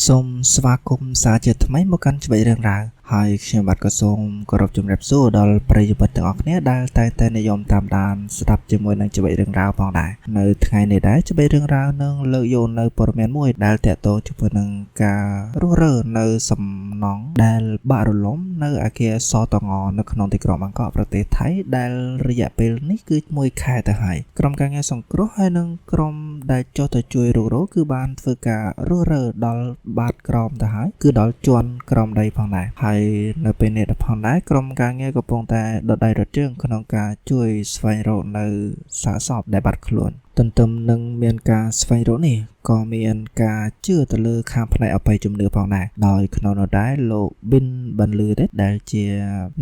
សូមស្វាគមន៍សាជាថ្មីមកកាន់ច្បាច់រឿងរ៉ាវហើយខ្ញុំបាទក៏សូមគោរពជម្រាបសួរដល់ប្រិយមិត្តទាំងអស់គ្នាដែលតែងតែនិយមតាមដានស្ដាប់ជាមួយនឹងច្បាច់រឿងរ៉ាវផងដែរនៅថ្ងៃនេះដែរច្បាច់រឿងរ៉ាវនឹងលើកយកនៅព័ត៌មានមួយដែលតាក់ទងជាមួយនឹងការរុះរើនៅសំណង់ដែលបាក់រលំនៅអគារសតងនៅក្នុងទីក្រុងបាងកកប្រទេសថៃដែលរយៈពេលនេះគឺមួយខែទៅហើយក្រុមការងារសង្គ្រោះហើយនិងក្រុមដែលចុះទៅជួយរុករគឺបានធ្វើការរុះរើដល់បាតក្រោមទៅហើយគឺដល់ជាន់ក្រោមដីផងដែរហើយនៅពេលនេះផងដែរក្រុមការងារកំពុងតែដុតដៃរត់ជើងក្នុងការជួយស្វែងរកនៅសាកសពដែលបាត់ខ្លួនទន្ទឹមនឹងមានការស្វែងរកនេះក៏មានការជឿទៅលើខាងផ្នែកអបិយជំនឿផងដែរដោយក្នុងនោះដែរលោកប៊ិនបន្លឺរិទ្ធដែលជា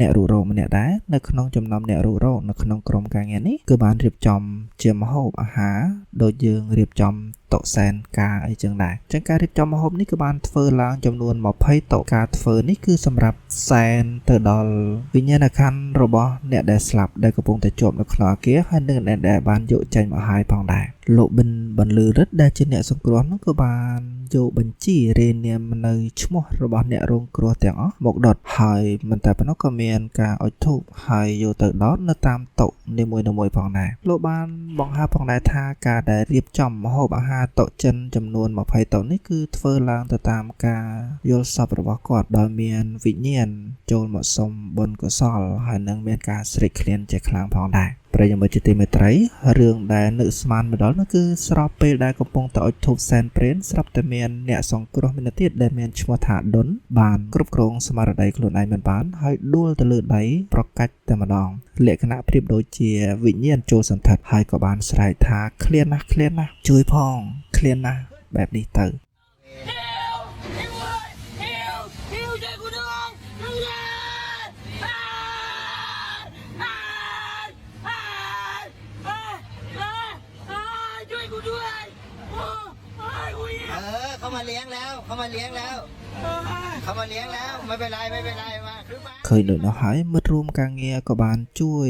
អ្នករុករកម្នាក់ដែរនៅក្នុងចំណោមអ្នករុករកនៅក្នុងក្រុមការងារនេះគឺបានរៀបចំជាម្ហូបអាហារដូចយើងរៀបចំតុសែនការអីចឹងដែរចឹងការរៀបចំម្ហូបនេះគឺបានធ្វើឡើងចំនួន20តុការធ្វើនេះគឺសម្រាប់សែនទៅដល់វិញ្ញាណក្ខន្ធរបស់អ្នកដែលស្លាប់ដែលកំពុងតែជាប់នៅក្នុងអគារហើយនិងអ្នកដែលបានយកចេញមកហើយផងដែរលោកប៊ិនបន្លឺរិទ្ធដែលជាអ្នកសង្គ្រោះនោះក៏បានយកបញ្ជីរាយនាមនៅឈ្មោះរបស់អ្នករងគ្រោះទាំងអស់មកដុតហើយមិនតែប៉ុណ្ណោះក៏មានការអុជធូបហើយយកទៅដុតនៅតាមតុនីមួយៗផងដែរលោកបានបង្ហើបផងដែរថាការដែលរៀបចំម្ហូបអាហារតុចិនចំនួន20តុនេះគឺធ្វើឡើងទៅតាមការយល់សប្តិរបស់គាត់ដោយមានវិញ្ញាណចូលមកសុំបុណ្យកុសលហើយនឹងមានការស្រេកឃ្លានជាខ្លាំងផងដែរប្រិយមិត្តជាទីមេត្រីរឿងដែលនឹកស្មានមកដល់នោះគឺស្របពេលដែលកំពុងតែអុជធូបសែនព្រេនស្រាប់តែមានអ្នកសង្គ្រោះម្នាក់ទៀតដែលមានឈ្មោះថាដុនបានគ្រប់គ្រងស្មារតីខ្លួនឯងមិនបានហើយដួលទៅលើដីប្រកាច់តែម្ដងលក្ខណៈប្រៀបដូចជាវិញ្ញាណចូលសន្ធិដ្ឋហើយក៏បានស្រែកថាឃ្លានណាស់ឃ្លានណាស់ជួយផងឃ្លានណាស់បែបនេះទៅ เขามาเลี้ยงแล้วเขามาเลี้ยงแล้วเขามาเลี้ยงแล้วไม่เป็นไรไม่เป็นไรมา ឃើញដូចនោះហើយមិត្តរួមការងារក៏បានជួយ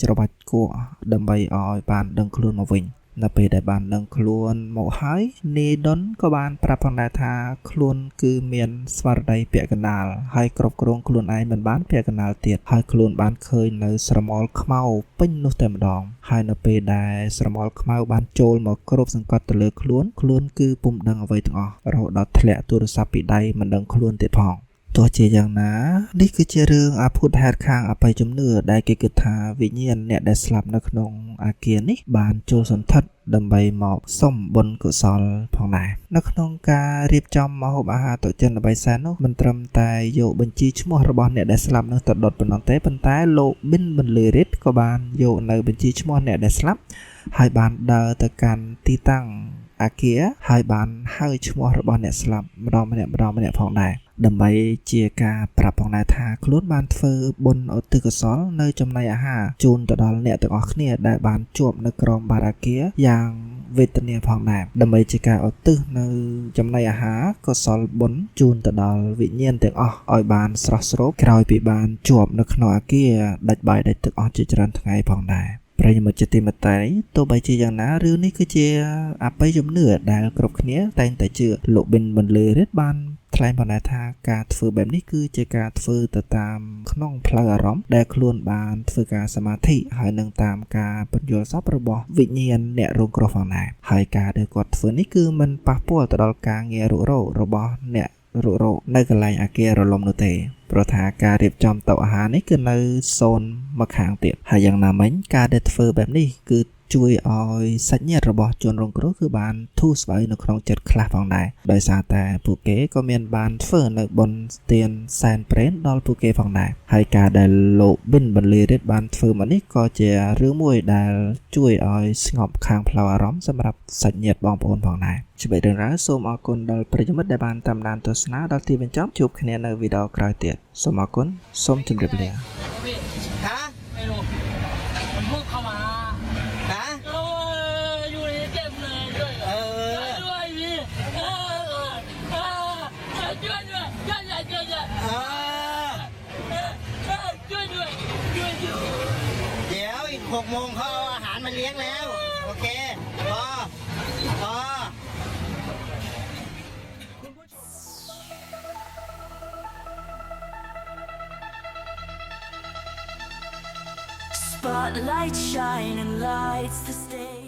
ច្របាច់គក់ដើម្បីឲ្យបានដឹងខ្លួនមកវិញនៅពេលដែលបានដឹងខ្លួនមកហើយនីដុនក៏បានប្រាប់ផងដែរថាខ្លួនគឺមានស្មារតីពាក់កណ្ដាលហើយគ្រប់គ្រងខ្លួនឯងមិនបានពាក់កណ្ដាលទៀតហើយខ្លួនបានឃើញនៅស្រមោលខ្មៅពេញនោះតែម្ដងហើយនៅពេលដែលស្រមោលខ្មៅបានចូលមកគ្របសង្កត់ទៅលើខ្លួនខ្លួនគឺពុំដឹងអ្វីទាំងអស់រហូតដល់ធ្លាក់ទូរស័ព្ទពីដៃមិនដឹងខ្លួនទៀតផងទោះជាយ៉ាងណានេះគឺជារឿងអភូតហេតុខាងអបិយជំនឿដែលគេគិតថាវិញ្ញាណអ្នកដែលស្លាប់នៅក្នុងអគារនេះបានចូលសន្ធិដ្ឋដើម្បីមកសុំបុណ្យកុសលផងដែរនៅក្នុងការរៀបចំម្ហូបអាហារតុចិនដើម្បីសែននោះមិនត្រឹមតែយកបញ្ជីឈ្មោះរបស់អ្នកដែលស្លាប់នោះទៅដុតប៉ុណ្ណោះទេប៉ុន្តែលោកប៊ិនបន្លឺរិទ្ធក៏បានយកនៅបញ្ជីឈ្មោះអ្នកដែលស្លាប់ហើយបានដើរទៅកាន់ទីតាំងអគារហើយបានហៅឈ្មោះរបស់អ្នកស្លាប់ម្ដងម្នាក់ម្ដងម្នាក់ផងដែរដើម្បីជាការប្រាប់ផងដែរថាខ្លួនបានធ្វើបុណ្យឧទ្ទិសកុសលនៅចំណីអាហារជូនទៅដល់អ្នកទាំងអស់គ្នាដែលបានជួបនៅក្រោមបាតអាគារយ៉ាងវេទនាផងដែរដើម្បីជាការឧទ្ទិសនៅចំណីអាហារកុសលបុណ្យជូនទៅដល់វិញ្ញាណទាំងអស់ឲ្យបានស្រស់ស្រូបក្រោយពីបានជួបនៅក្នុងអាគារដាច់បាយដាច់ទឹកអស់ជាច្រើនថ្ងៃផងដែរប្រិយមិត្តជាទីមេត្រីទោះបីជាយ៉ាងណារឿងនេះគឺជាអបិយជំនឿដែលគ្រប់គ្នាតែងតែជឿលោកប៊ិនបន្លឺរិទ្ធបានថ្លែងផងដែរថាការធ្វើបែបនេះគឺជាការធ្វើទៅតាមក្នុងផ្លូវអារម្មណ៍ដែលខ្លួនបានធ្វើការសមាធិហើយនឹងតាមការពន្យល់សពរបស់វិញ្ញាណអ្នករងគ្រោះផងដែរហើយការដែលគាត់ធ្វើនេះគឺមិនប៉ះពាល់ទៅដល់ការងាររុករករបស់អ្នករុករកនៅកន្លែងអគាររលំនោះទេព្រោះថាការរៀបចំតុអាហារនេះគឺនៅសូនមកខាងទៀតហើយយ៉ាងណាមិញការដែលធ្វើបែបនេះគឺជួយឲ្យសាច់ញាតិរបស់ជនរងគ្រោះគឺបានធូរស្បើយនៅក្នុងចិត្តខ្លះផងដែរដោយសារតែពួកគេក៏មានបានធ្វើនៅបុណ្យទានសែនព្រេនដល់ពួកគេផងដែរហើយការដែលលោកប៊ិនបន្លីរិទ្ធបានធ្វើមកនេះក៏ជារឿងមួយដែលជួយឲ្យស្ងប់ខាងផ្លូវអារម្មណ៍សម្រាប់សាច់ញាតិបងប្អូនផងដែរច្បាច់រឿងរ៉ាវសូមអរគុណដល់ប្រិយមិត្តដែលបានតាមដានទស្សនាដល់ទីបញ្ចប់ជួបគ្នានៅវីដេអូក្រោយទៀតសូមអរគុណសូមជម្រាបលា เดี๋ยวอีก6 โมงเขาเอาอาหารมาเลี้ยงแล้วโอเคพอพอ Spotlight shining lights the stage.